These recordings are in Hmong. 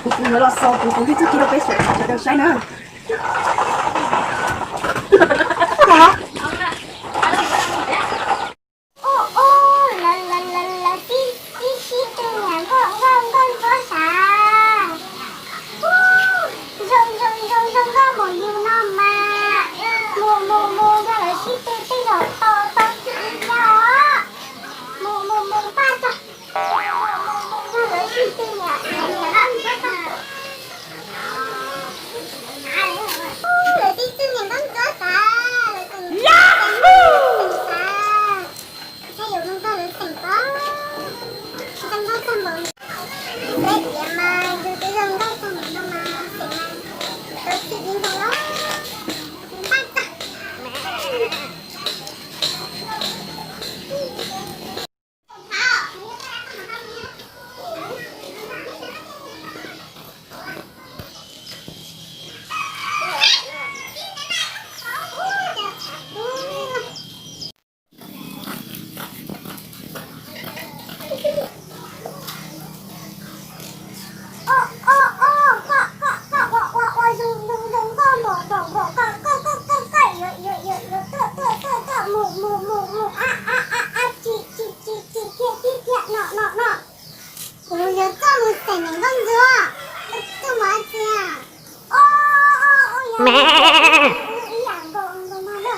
Kuv yuav los so kuv tus ntwj txuj ci rau peb sawv daws saib na. Lawv tib sib tw niam nkauj nkauj nkauj ntsuab sav. Zoo zoo zoo zoo nkauj mus yus no mas. Mus mus mus yog lawv sib tw tej zaum tau tau tsis tau os. Mus mus mus npaj tso. Mus mus mus yog lawv sib tw niam niam nkauj ntsuab sav. Lawv tib txwj niam nkauj ntsuab sav, lawv txawm niam nkauj ntsuab sav. Saib yuav zoo nkauj lawv xeem pob, zoo nkauj tag npaum li. Peb tiam mas yus twb zoo nkauj tag npaum no mas xeem mas tau txim li ntau los npaj tag. Ua ua ua, koj koj koj ua ua ua, zoo zoo zoo nkauj npaum npaum npaum, koj koj koj koj koj yuav yuav yuav yuav tuaj tuaj tuaj tuaj mus mus mus mus, a a a a, tsis tsis tsis tsis, kiag kiag kiag, no no no. Kuv yuav coj mus xeem niam nkauj ntsuab, koj coj mus ua tsi a? Ua ua ua, ib yam nkaus nkaus no na.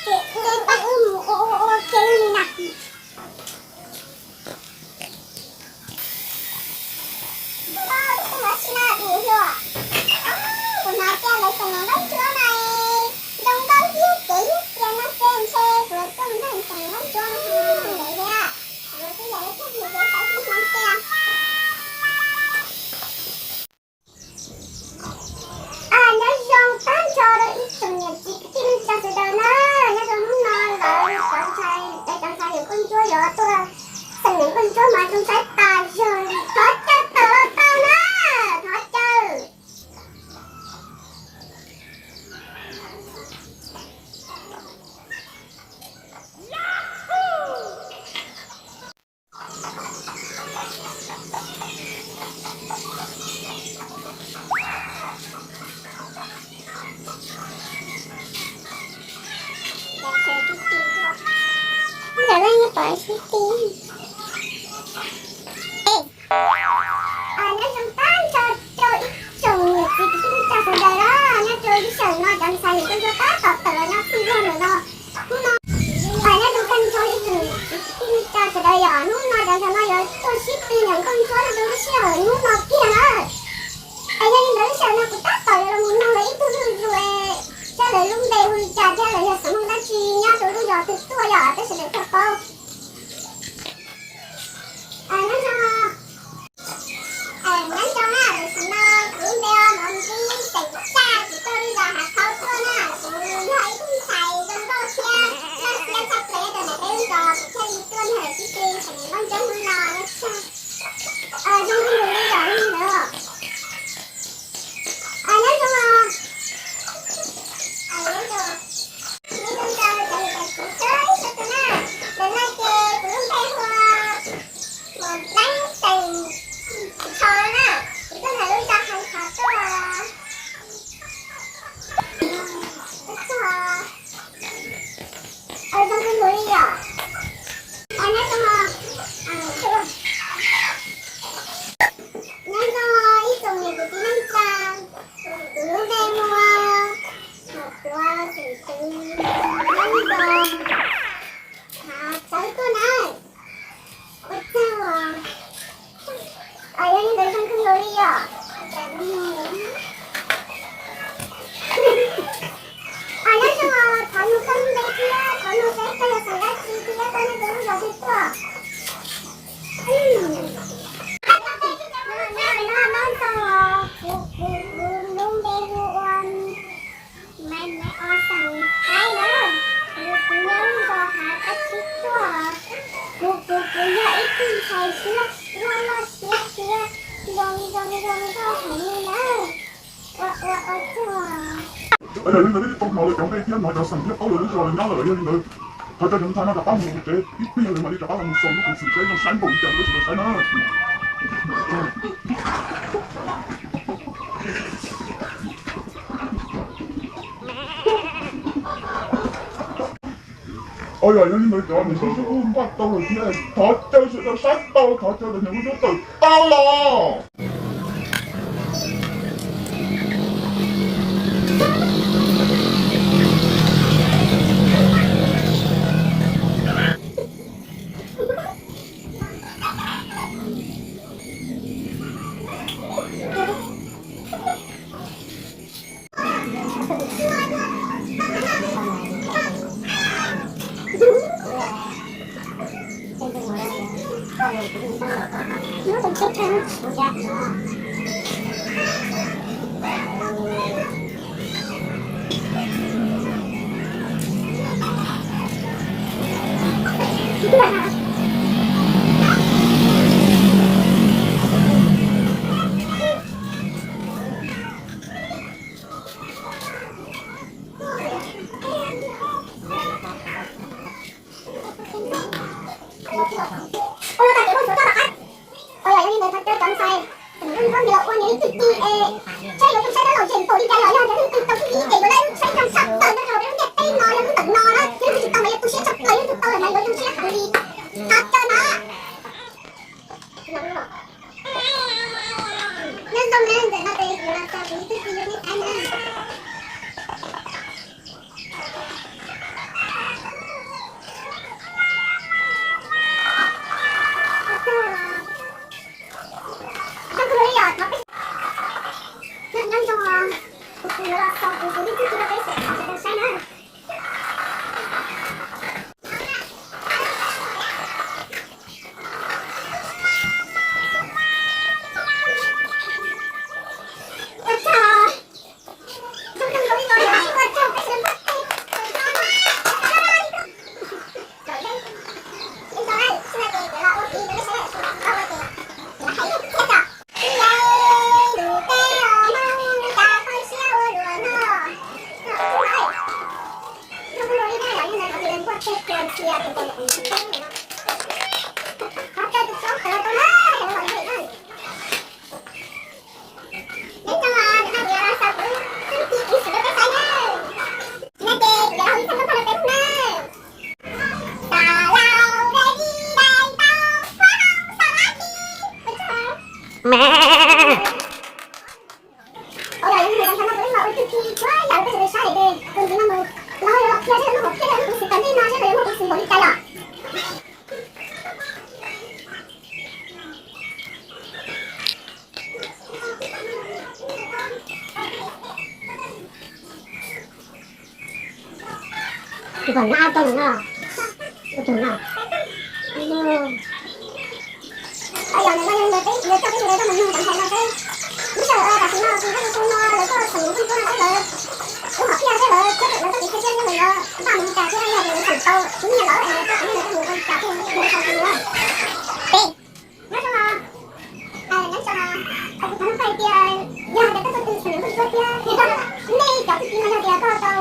Ces wb pab wb mus ua ua ua ke li na. Kuv hnov tias lawv xeem niam nkauj ntsuab na, zoo nkauj thiab cev thiab cia no ces ntshe kuv yuav coj mus xeem niam nkauj ntsuab no lawm thiab. Kuv twb yog ib tug niam tsev tau tib hnov tias Nyob zoo tag nrho rau ib tsoom niam txiv kwv tij neej tsa sawv daws na. Nyob rau hnub no lawv cov ntxhais, cov ntxhais yawm nkauj ntsuab yuav tuaj xeem niam nkauj ntsuab mas zoo saib tas zog li, thov caw tawm los tau na, thov caw. Ntawm no yeej pom sib ti. Nyob zoo tag nrho rau ib tsoom niam txiv kwv tij neej tsa sawv daws na, nyob rau lub sij hawm no cov ntxhais yawm nkauj ntsuab tab tom tawm los nyob txhij zog ntawm no. Hnub no, nyob zoo tag nrho ib tsoom niam txiv kwv tij neej tsa sawv daws, yog hnub no cov ntxhais no yuav tuaj sib tw niam nkauj ntsuab rau lub sij hawm hnub no kiag na. Es yog li ntawd lub sij hawm no kuv tab tom yuav los mus noog lawv ib tug zuj zus, saib lawv lub npe hu li cas thiab lawv yog xeem Hmoob dab tsi, nyob rau lub zos twg tuaj, yog peb sawv daws tau paub. Nyob zoo, nyob zoo na, tam sim no kuv lub npe hu ua Mov Npib, xeem Tshaj, kuv tuaj lub zos Hav Khau tuaj na, kuv yog ib tug ntxhais zoo nkauj thiab loj siab tshaj plaws nyob rau ntawm peb lub zos, kuv thiaj li tuaj nrog lawv sib tw xeem niam nkauj ntsuab hnub no na. Zoo nkauj npaum li yam li ntawd. Nyob zoo, nyob zoo, nyob zoo rau cov niam cov txiv txhua leej txhua tus na. Ntawm no ces kuv lub npe hu ua Muam Leeb, xeem Tsho na, kuv tuaj ntawm lub zos Hav Khau tuaj. Zoo nkauj npaum li yam. Nyob zoo, nyob zoo ib tsoom niam kwv tij neej tsa, kuv lub npe hu ua Muam Tuav, xeem Twv, nyob lub zos Hav Tsawb tuaj na. Ua tsaug os. Yog li ntawd zoo nkauj npaum li yam. Nyob zoo, thov nug koj lub npe thiab, thov nug saib koj yog xeem dab tsi thiab koj nyob rau lub zos twg tuaj. Nyob zoo, nyob zoo, kuv, kuv, kuv lub npe hu ua Maiv Maiv Os, xeem Thaib na. Kuv, kuv nyob lub zos Hav Kab Tsib tuaj. Kuv, kuv, kuv yog ib tug ntxhais loj, loj, loj siab thiab zoo, zoo, zoo nkauj heev li na. Ua, ua, ua tsaug. Yog li ntawd nej twb tau hnov lawv cov npe thiab hnov cov xeem thiab paub lawv lub zos lawv nyob lawm, yog li ntawd thov cov ntxhais no rov qab mus ua ke ib pliag, lawv mam li rov qab los mus xaus lub peev xwm seb zoo saib npaum li cas rau peb sawv daws saib na. Ua yog yog li ntawd cov niam txiv sib hlub npaj tau lawm thiab, thov caw sawv daws saib tau, thov caw cov niam txiv sawv daws tau los. Ua yog li ntawd thov caw cov ntxhais, tseem zoo nkauj nyias los ua nyias li txij ci es, saib yuav saib dab laug yeej npaum li cas los yog yog leej twg tau txij ci ces yuav lawv lub tsheb zoo tshaj plaws nyob rau peb lub ntiaj teb no, yog lub ntawm no na, yog leej twg tsis tau mas yog tu siab tshaj plaws, yog leej twg tau lawm mas yuav zoo siab heev li. Thov caw na. Nyob zoo na, ntawm no ces kuv los txog kuv tus txiv yuav nej saib na. Nyob zoo, kuv tus txiv yuav los txog kuv tus txiv rau peb sawv daws saib na. Tus kom nab rau no, tus no. Yog ntawm no yog ntawm peb yuav coj peb sawv daws tuaj mus nug cov ntxhais no seb lub sij hawm tam sim no ces lub xyoo no lawv tuaj xeem niam phooj ywg no seb lawv lub hom phiaj seb lawv thiab lawv txoj kev cia siab seb lawv yuav npaj mus li cas thiab yog tias lawv xeem tau nyiaj lawm es lawv coj cov nyiaj ntawd tuaj mus ua li cas thiaj li muaj ib qho xwm no. Peb, nyob zoo, nyob zoo, kuv thov nug koj hais tias yog hais tias koj tuaj xeem niam phooj ywg thiab nej cov txuj ci no yog tias koj tau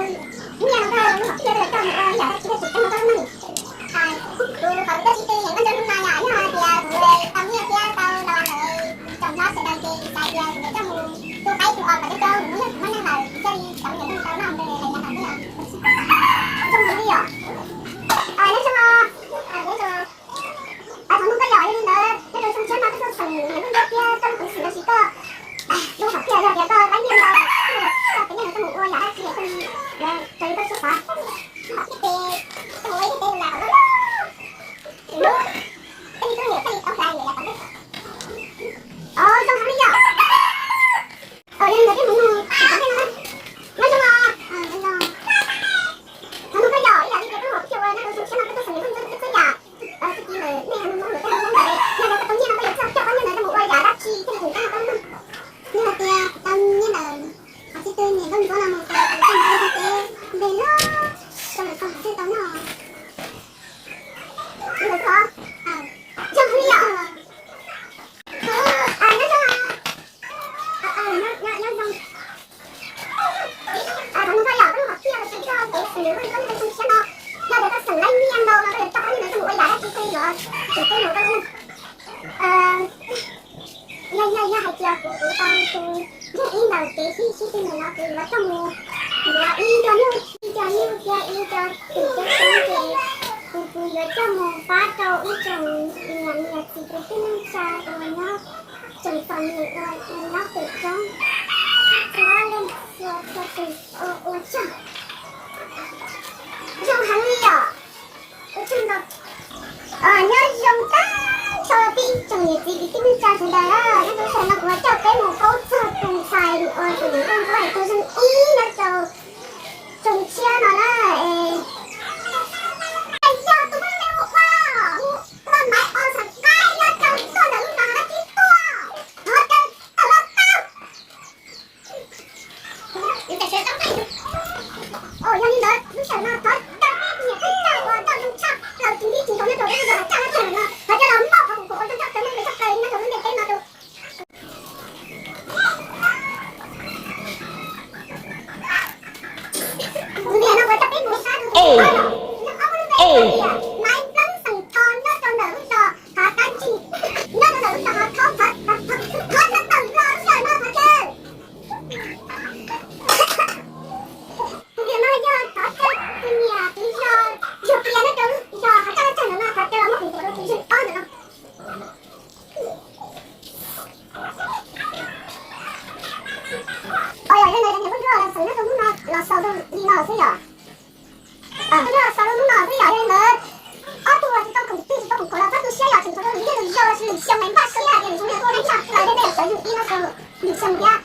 nyiaj no koj lub hom phiaj lawv coj mus ua ib yam dab tsi thiaj tseem ceeb no koj lub neej? Kuv qhov kuv tuaj tsis twg es koj nco hnub no yom, yog hais tias kuv tau nyiaj thiab tau los ntawm tsoom hlob sawv daws ces xav tias kuv yuav coj mus tu qaib tu os kom coob coob, kuv muaj nyiaj kuv muaj neej lawm kuv thiaj li cov me nyuam thiaj li tau noj ntawd es lawv yav tom ntej os. Zoo heev li yom. Nyob zoo, nyob zoo. Thov nug koj yom, yog li ntawd nyob rau xyoo tshiab no koj tuaj xeem niam phooj ywg thiab coj lub hom phiaj los sis koj lub hom phiaj yog tias koj pab nyiaj ntau, koj cov nyiaj ntawd coj mus ua yam dab tsi thiaj li raws li koj siab xav? Lub hom phiaj ces coj mus ua ib teb ua lav kom loj loj, lub, peb li tub niam peb li tau hlais niam yav tom ntej. Os, zoo heev li yom. Yog li ntawd peb mus nug tom ntej no na. Nyob zoo os. Thov nug koj yom, ib yam li tias koj lub hom phiaj uas nyob rau xyoo tshiab no koj tuaj xeem niam phooj ywg txhua yam, txuj ci ntawm nej haiv neeg Hmoob lawm tej haiv neeg Hmoob ntawd, yog tias koj tau nyiaj no koj yuav coj cov nyiaj ntawd coj mus ua yam dab tsi thiaj li tseem ceeb no koj lub neej? Yog hais tias tau nyiaj ntawm qhov txij twg niam nkauj ntsuab no mus ces kuv coj mus ua teb npe loj rau lawv txog kuv thiaj tau noj. Li ntawd xwb os. Zoo heev li yom. Nyob zoo, nyob zoo. Thov nug koj yom, koj lub hom phiaj los sis koj kev xeem niam phooj ywg nyob rau xyoo tshiab no, yog tias koj xeem laib nyiaj ntau no koj yuav coj qhov nyiaj ntawd coj mus ua yam dab tsi thiaj li yuav tseem ceeb no koj lub neej? Yog, yog, yog hais tias kuv, kuv tau tus nrog ib ntawm kev sib sib twv ntawm no ces yuav coj mus yuav ib co nyuj, ib co nyuj thiab ib co twm ceeb xwb ces Kuv yuav coj mus pab rau ib tsoom niam txiv kwv tij neej tsa uas nyob tseem txom nyem uas nyob pem roob, txhua leej txhua txhua tus ua ua tsaug. Zoo heev li yom. Ua tsaug ntau. Nyob zoo tag nrho peb ib tsoom niam txiv kwv tij neej tsa sawv daws, nyob rau sij hawm no kuv yuav coj peb mus paub txog tus ntxhais uas tus niam nkauj ntsuab hais txog zoo ib nyob rau tsoom tshiab no na. Es yog tus muaj lub npe hu ua, hu ua Maiv Os Xeem Qaib nyob rau tuaj ntawm lub zos Hav Dab Tsis tuaj, thov caw tawm los tau. Yog li ntawd lub sij hawm no thov caw peb niam peb txiv uas nrog zoo tshaj plaws tsis ntxub tsis ntxaus nyob rau peb lub zos Hav Dab Tsis no, thov caw los npaj qhov kuv ua tsaug txog nej txoj kev nyob rau lub ntiaj teb no rau. Kuv tias no kuv coj peb mus saib rau tus, ob lub npe tias Maiv Pleeb Xeem Tho nyob rau ntawm lub zos Hav Dab Tsis, nyob rau ntawm lub zos Hav Thaub, thov caw tawm los lub sij hawm no thov caw. Tus tias no yog thov caw tus niam tus yog yug plias nyob rau lub zos Hav Dab Tsis no thov caw los muab kuv ua rau tus zoo ob ntawm no. Os, yog li ntawd cov niam tub ntsuab los xaus nyob rau hnub no los xaus rau li no xwb yom. Hnub no los xaus rau hnub no xwb yom, yog li ntawd ob tug uas tsis tau koom tig tsis tau koom kaum los txhob tu siab yom, tseem tshuav rau lwm niaj lwm zaus los sis lwm xyoo es npaj siab hais tias lwm xyoo nej tuaj nej tshaj plaws thiab nej sawv yug ib no rau lwm xyoo thiab.